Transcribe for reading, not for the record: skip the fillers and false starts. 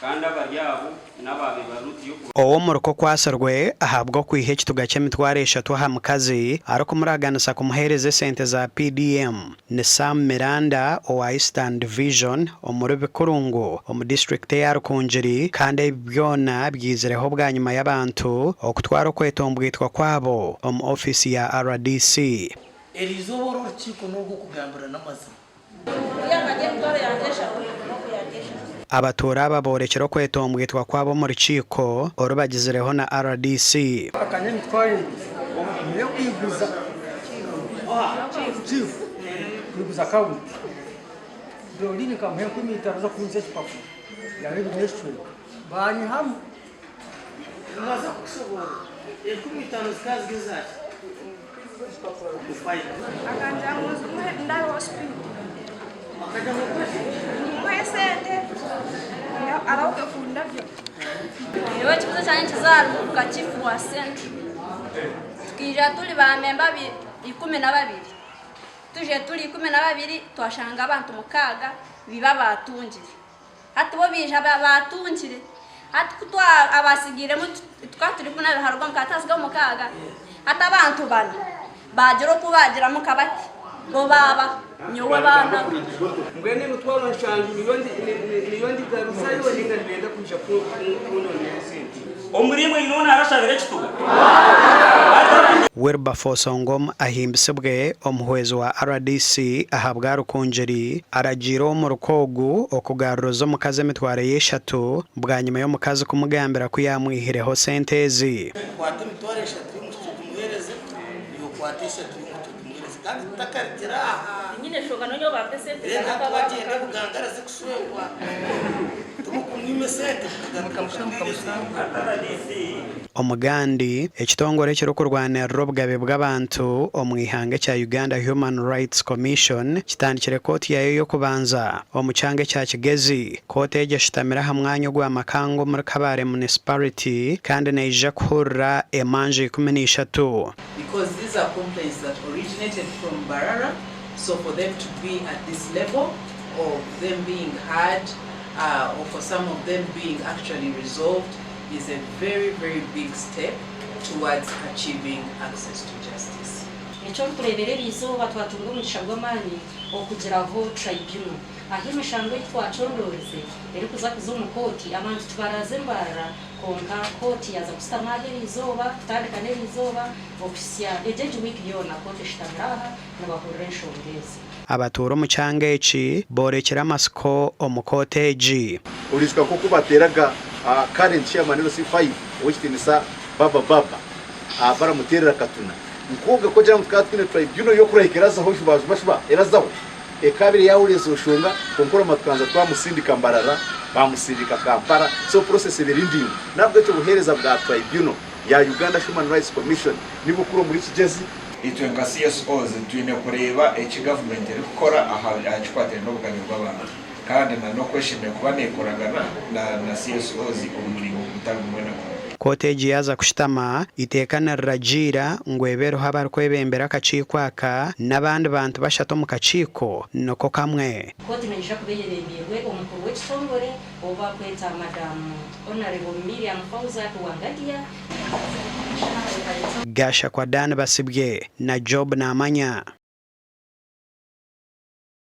Kandi abari abo n'abaabaire bari ruutu y'okubanza. Ow'omuruka okwatsirwe ahabw'okwiha ekituga ky'emitwaro eshatu aha mukazi arikumuraganisa kumuheereza esente za PDM ni Sam Miranda owa Eastern Division omuri Bikurungu omu disiturikiti eya Rukungiri kandi ebi byona byizireho bwanyima y'abantu okutwara okwetombwitwa kwabo omu ofiisi ya rdc. Eri izooba oru orukiiko n'orw'okugambirana amazima. Abatuura aba boorekire okwetombwitwa kwabo omu rukiiko oru bagizireho na rdc. Akangira ngu nzimuhe ndabeho speed. Nimuhe esente arahuke kundabya. Nyowe ekibuuzo kyangye nikiza ahari Mubuka Chief wa Central. Tukaija turi ba memba 12. Twijire turi 12 twashanga abantu mukaaga biba baatungire. Hati bo baija baatungire. Hati ku abatsigairemu tukaba turi ikumi na babiri harugamu hati hatsigaho mukaaga. Hati abantu bana baagira oku baagiramu nka bati, bo baabaho nyowe baanaga. Mbwenu emitwaro nshanju niyo ndigaruzayo nainga nibenda kwija kunyongyera esente? Omuriimwe haine ou naarashabire ekituga? Wilberforce Ongom ahimbisibwe omuhwezi wa rdc ahabwa Rukungiri aragiire ow'omuruka ogu okugaruruza omukazi emitwaro ye eshatu bwanyima y'omukazi kumugambira ku yaamwihireho sente ezi. Kwata emitwaro eshatu y'omushikye ogimuheereze, iwe okwate eshatu y'omushikye ogimuheereze, kandi tutakarugira aha. Tinyine nshonga n'onye obampa esente Reero zangye hati akaba wagyenda akaba. Buganga araze kushwerwa, timukumwima esente mukugaruka mukamuheereza. Omugandi, ekitongore ekirikurwanirira obugabe bw'abantu omu ihanga ekya Uganda Human Rights Commission kitandikire kooti yaayo y'okubanza omu kyanga ekya Kigezi. Kooti egi eshutamire aha mwanya ogwa Makanga omuri Kabale Municipality kandi neija kuhurira emanja 13. Because these are complaints that originated from Mbarara, so for them to be at this level of them being heard or for some of them being actually resolved is a very very big step towards achieving access to justice. Nikyo orikureebera eriizooba twatunga omugisha gw'amaani okugiraho tribunal ahu emishango ei twacondoorize erikuza kuza omu kooti abantu tibaraaze Mbarara kwonka kooti yaaza kushutama aha eriizooba kutandika n'eriizooba okuhitsya egyo egi wiiki yoona kooti eshutamire aha nibahurira enshonga ezi. Abatuura omu kyanga eki boorekire amatsiko omu kooti egi. Oriijuka nk'oku bateeraga current chairman LC5 ow'ekitiinisa Baba Baba baramuteerera Katuna. Nkoga ku ogira ngu tukaba twine tribunal y'okurahika erazaho juba juba juba erazaho ekaabaire yaahurira ezo nshonga kwonka orama tukabanza twamusindika Mbarara baamusindika Kampala so process ebaire eri ndaingwa. N'ahabw'ekyo obuheereza bwa tribunal ya Uganda Human Rights Commission nibukuru omuri Kigyezi. Itwe nka CSOs twine kureeba eki gavumenti erikukora aha kikwatiraine n'obugabe bw'abantu kandi na n'okweshemera kuba neekoragana na na CSOs omu muringo gutari gumwe na gumwe. Kooti egi yaaza kushutama, eiteeka niriragiira ngu ebe eriho abarikwebembera akakiiko aka n'abandi bantu bashatu omu kakiiko niko kamwe. Kooti neija kuba eyebembeirwe omukuru w'ekitongore ou barikweta Madam Honourable Miriam Fauzat Wangadya. Gashakwa Dan Basibye na Job Namanya.